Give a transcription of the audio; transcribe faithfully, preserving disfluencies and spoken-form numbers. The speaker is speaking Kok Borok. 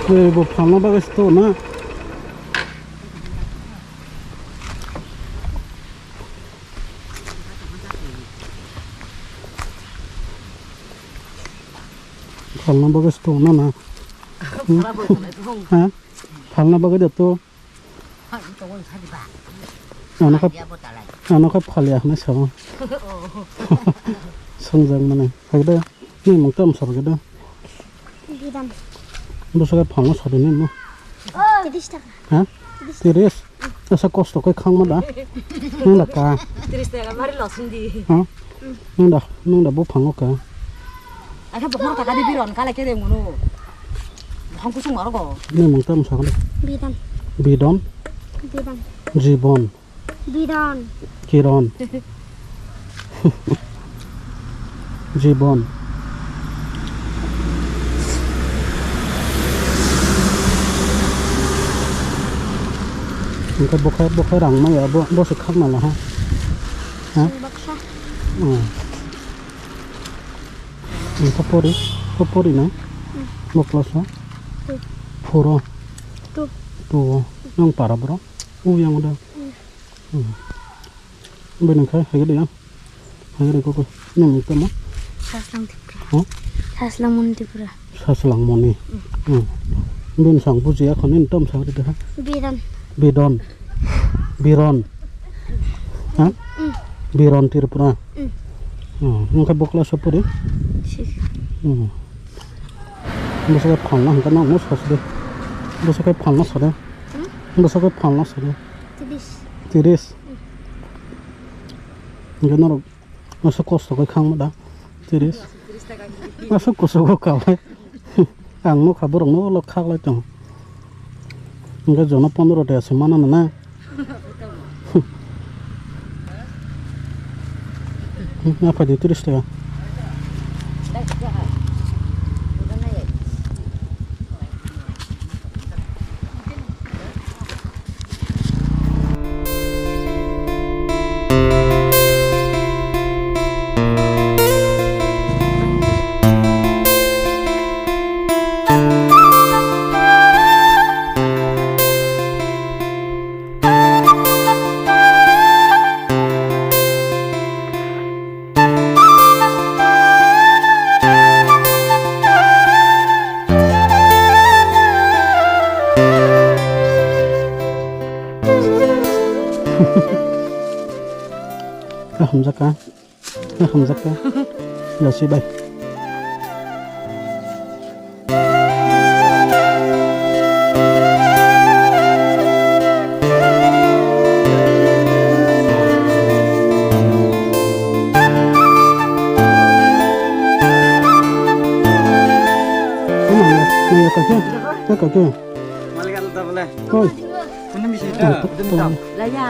Oi, bo phalna bagwi se tongo na. Phalna bagwi se tongo na na. Ha? Phalna bagwi da to. Ano kha, ano kha phalya hwnwi sao. Swngjak mani. Phai da. Ni mung tam sar da. Bidam. Bwswk phalna sadi ni mo. Tiris taka. Ha? Tiris. Asa kosto khe khangma da. Nung da ka. Tiris taka mari losing di. Ha? Nung da, nung da bo phango ka. Akhe bokhorok taka di biron kala khe de munu. Bokhorok kusung maro go. Ni mung tam sa kala. Bidon. Bidon. Bidon. Jibon. Bidon. Kiron. Jibon. Engkhe bokhai, bokhai rang maya bo, bo se khakna la ha. Ha? Baksa. Hmm. Engkhe pori, ko pori na? Hmm. Bo class o? Two. Four o? Two. Two o. Nang para bro? U yang da. Hmm. Hmm. Bai nang khai, hai da ya. Hai da ko ko. Nang tamo? Saslang Tripura. Ha? Saslang Moni Tripura. Saslang Moni. Hmm. Bin sang buji ya khon in tom sa da ha. Bidon. Bidon. Biron. Ha? Mm. Biron Tripura. Mm. Oh, nung khe bo class o pori? Six. Hmm. Bwswk khe phalna hwnkhe nang no sadi. Bwswk khe phalna sadi. Hmm? Bwswk khe phalna sadi. Tiris. Tiris. Hmm. Hwnkhe norok aswk kosto khe khangma da. Tiris. Aswk kuchugo kawai. Ang nukha borok no ulo khaklai tongo. Hwnkhe jono pondro taka se mana na na. Na phaidi tris taka. Hamjaka. Hamjakka. Yasi bai. Kake? Kake? Oi. Laya.